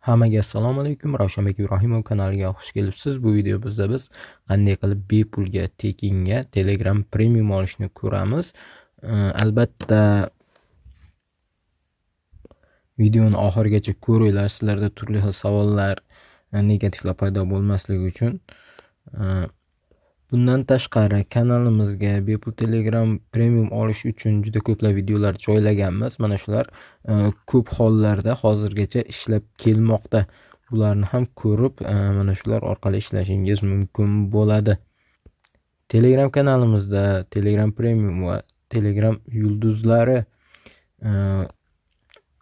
Hammaga assalomu alaykum. Ravshanbek Ibrohimov kanaliga xush kelibsiz. Bu videomizda biz qanday qilib bepulga, tekinga Telegram Premium olishni ko'ramiz. Albatta videoni oxirigacha ko'ringlar. Sizlarda turli xil savollar, negativlar paydo bo'lmasligi uchun. Bundan tashqari kanalimizga bepul Telegram Premium olish uchun juda ko'plab videolar joylaganmiz. Mana shular ko'p hollarda hozirgacha ishlab kelmoqda. Bularni ham ko'rib, mana shular orqali ishlashingiz mumkin bo'ladi. Telegram kanalimizda Telegram Premium va Telegram yulduzlari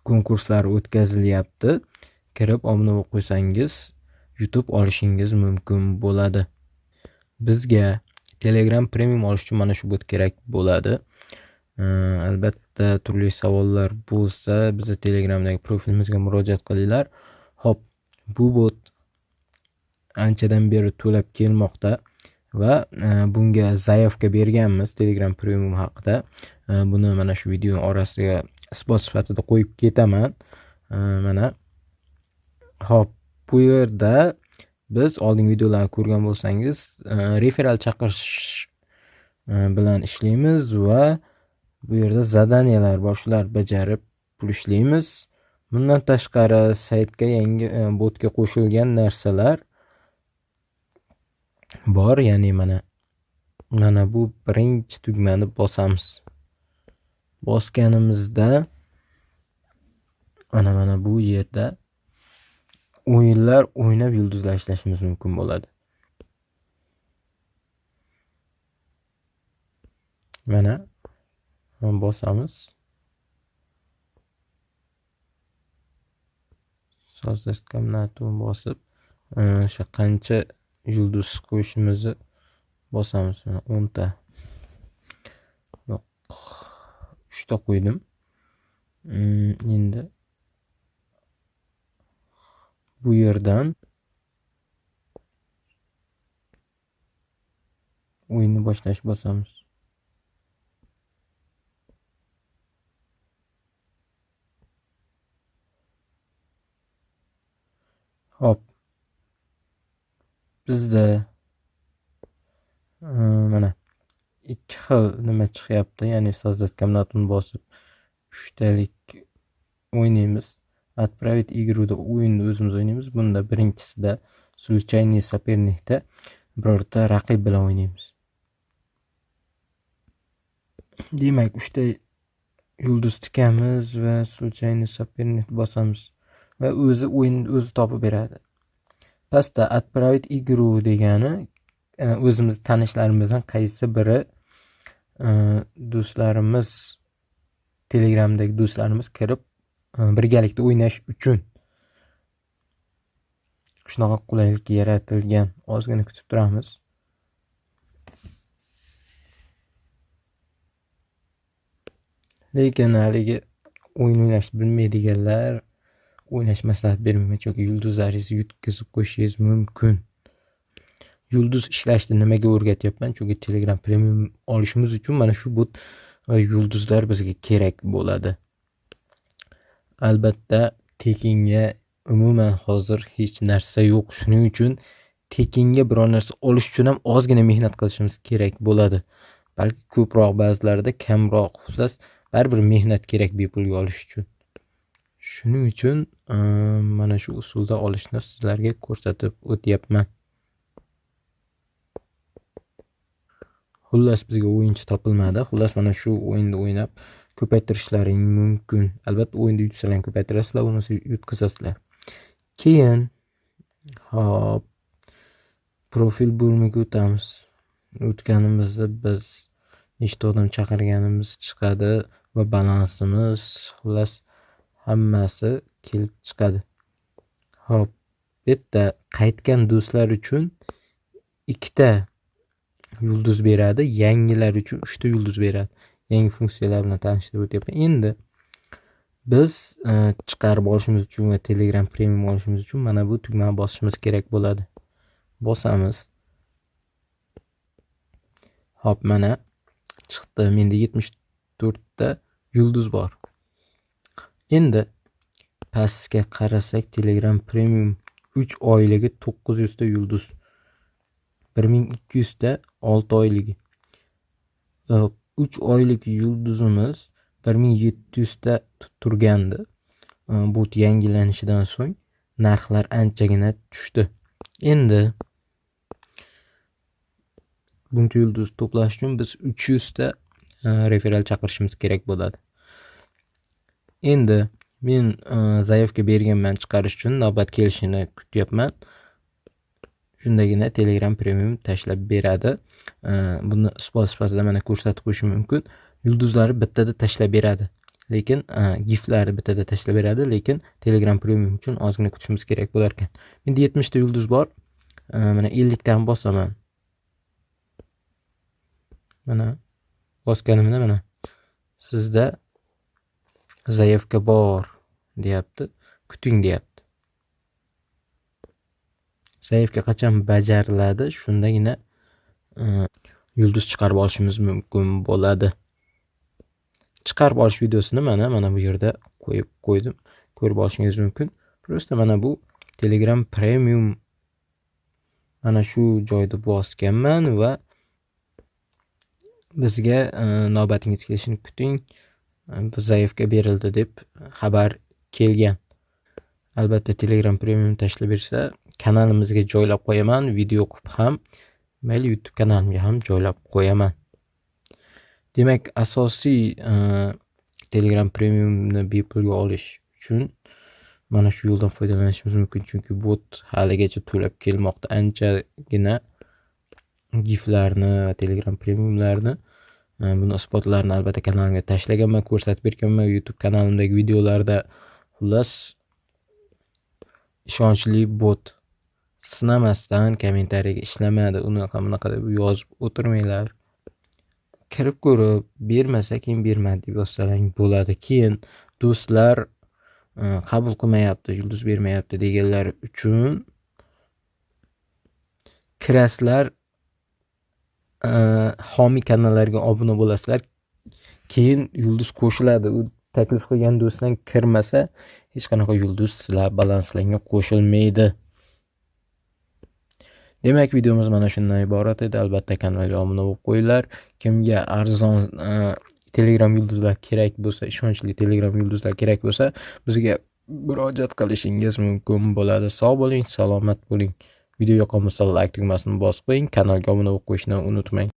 konkurslari o'tkazilyapti. Kirib obuna bo'lib qo'ysangiz, YouTube olishingiz mumkin bo'ladi. Bizga Telegram Premium olish uchun mana shu bot kerak bo'ladi. Albatta turli savollar bo'lsa, bizni Telegramdagi profilimizga murojaat qilinglar. Xo'p, bu bot anchadan beri to'lab kelmoqda va bunga zaявка berganmiz Telegram Premium haqida. Buni mana shu videoning orasiga isbot sifatida qo'yib ketaman. Mana. Xo'p, bu yerda biz oldingi videolarni ko'rgan bo'lsangiz, referral chaqirish bilan ishlaymiz va bu yerda zadaniyalar bor, shular bajarib pul ishlaymiz. Bundan tashqari saytga yangi botga qo'shilgan narsalar bor, ya'ni mana bu birinchi tugmani bosamiz. Bosganimizda mana bu yerda o'yinlar o'ynab yulduzlar ishlashimiz mumkin bo'ladi. Mana bosamiz. Создать комнату bosib, o'sha qancha yulduz qo'yishimizni bosamiz. Mana 10 ta. Yo'q, 3 ta qo'ydim. Endi bu yerdan o'yinni boshlash bosamiz. Hop. Bizda mana ikki xil nima chiqyapti, ya'ni создать комнату bosib 3 talik o'ynaymiz. Отправить игру da o'yinni o'zimiz o'ynaymiz. Bunda birinchisida случайный соперникda birorta raqib bilan o'ynaymiz. Demak, 3 ta yulduz tikamiz va случайный соперник bosamiz va o'zi o'yinni o'zi topib beradi. Pastda отправить игру degani o'zimiz tanishlarimizdan qaysi biri do'stlarimiz, Telegramdagi do'stlarimiz kirib birgalikda o'ynash uchun shunaqa qulaylik yaratilgan. Ozgina kutib turamiz. Lekin haligi o'yin o'ynashni bilmaydiganlar o'ynash maslahat bermayman, chunki yulduzlaringizni yutkazib qo'yishingiz mumkin. Yulduz ishlashni nimaga o'rgatyapman? Chunki Telegram Premium olishimiz uchun mana shu bot va yulduzlar bizga kerak bo'ladi. Albatta tekinga umuman hozir hech narsa yo'q. Shuning uchun tekinga biror narsa olish uchun ham ozgina mehnat qilishimiz kerak bo'ladi. Balki ko'proq, ba'zilarda kamroq, xullas baribir mehnat kerak bepulga olish uchun. Shuning uchun mana shu usulda olishni sizlarga ko'rsatib o'tyapman. Xullas bizga o'yinchi topilmadi. Xullas mana shu o'yinni o'ynab ko'paytirishlaring mumkin. Albatta o'yinda yutsalar ham ko'paytirasizlar, bo'lmasa yutqizasizlar. Keyin hop, profil bo'limiga o'tamiz. O'tganimizda biz nechta odam chaqirganimiz chiqadi va balansimiz, xullas hammasi kelib chiqadi. Hop, bu yerda qaytgan do'stlar uchun 2 ta yulduz beradi, yangilar uchun 3 ta yulduz beradi. Yangi funksiyalar bilan tanishtirib o'tyapman. Endi biz chiqarib olishimiz uchun va Telegram Premium olishimiz uchun mana bu tugmani bosishimiz kerak bo'ladi. Bosamiz. Hop, mana chiqdi. Menda 74 ta yulduz bor. Endi Pastga qarasak, Telegram Premium 3 oyligi 900 ta yulduz. 1200 ta 6 oyligi. 3 oylik yulduzimiz 1700 ta turgandi. Bot yangilanishidan so'ng narxlar anchagina tushdi. Endi buncha yulduz to'plash uchun biz 300 ta referral chaqirishimiz kerak bo'ladi. Endi men заявка berganman chiqarish uchun, navbat kelishini kutyapman. Shundagina Telegram Premium tashlab beradi. Buni isbot sifatida mana ko'rsatib qo'yishim mumkin. Yulduzlari bittada tashlab beradi. Lekin giflari bittada tashlab beradi, lekin Telegram Premium uchun ozgina kutishimiz kerak bo'lar ekan. Endi 70 ta yulduz bor. Mana 50 tan bosaman. Mana bosganimda mana sizda заявка bor deyapti. Kuting deyapti. Заявка qachon bajariladi, shundagina yulduz chiqarib olishimiz mumkin bo'ladi. Chiqarib olish videosini mana bu yerda qo'yib qo'ydim. Ko'rib olishingiz mumkin. Просто mana bu Telegram Premium mana shu joyda bosganman va bizga navbatingiz kelishini kuting, заявка berildi deb xabar kelgan. Albatta Telegram Premium tashlab bersa, kanalimizga joylab qo'yaman, video qilib ham, mayli YouTube kanalimga ham joylab qo'yaman. Demak, asosiy Telegram Premiumni bepulga olish uchun mana shu yo'ldan foydalanishimiz mumkin, chunki bot haligacha to'lab kelmoqda. Anchagina giflarni va Telegram Premiumlarni, buni isbotlarini albatta kanalimga tashlaganman, ko'rsatib berganman YouTube kanalimdagi videolarda. Xullas, ishonchli bot. Sinamasdan kommentariyaga ishlamadi, unaqa bunaqa deb yozib o'tirmanglar. Kirib ko'rib, bermasa keyin bermadi deb yozsalaring bo'ladi. Keyin do'stlar qabul qilmayapti, yulduz bermayapti deganlar uchun kirasizlar, homiy kanallarga obuna bo'lasizlar. Keyin yulduz qo'shiladi. U taklif qilgan do'stdan kirmasa, hech qanaqa yulduz sizlar balanslaringga qo'shilmaydi. Demak, videomiz mana shundan iborat edi. Albatta kanalga obuna bo'lib qo'yinglar. Kimga arzon Telegram yulduzlar kerak bo'lsa, ishonchli Telegram yulduzlar kerak bo'lsa, bizga murojaat qilishingiz mumkin bo'ladi. Sog' bo'ling, salomat bo'ling. Video yoqqan bo'lsa, like tugmasini bosib qo'ying, kanalga obuna bo'lib qo'yishni unutmang.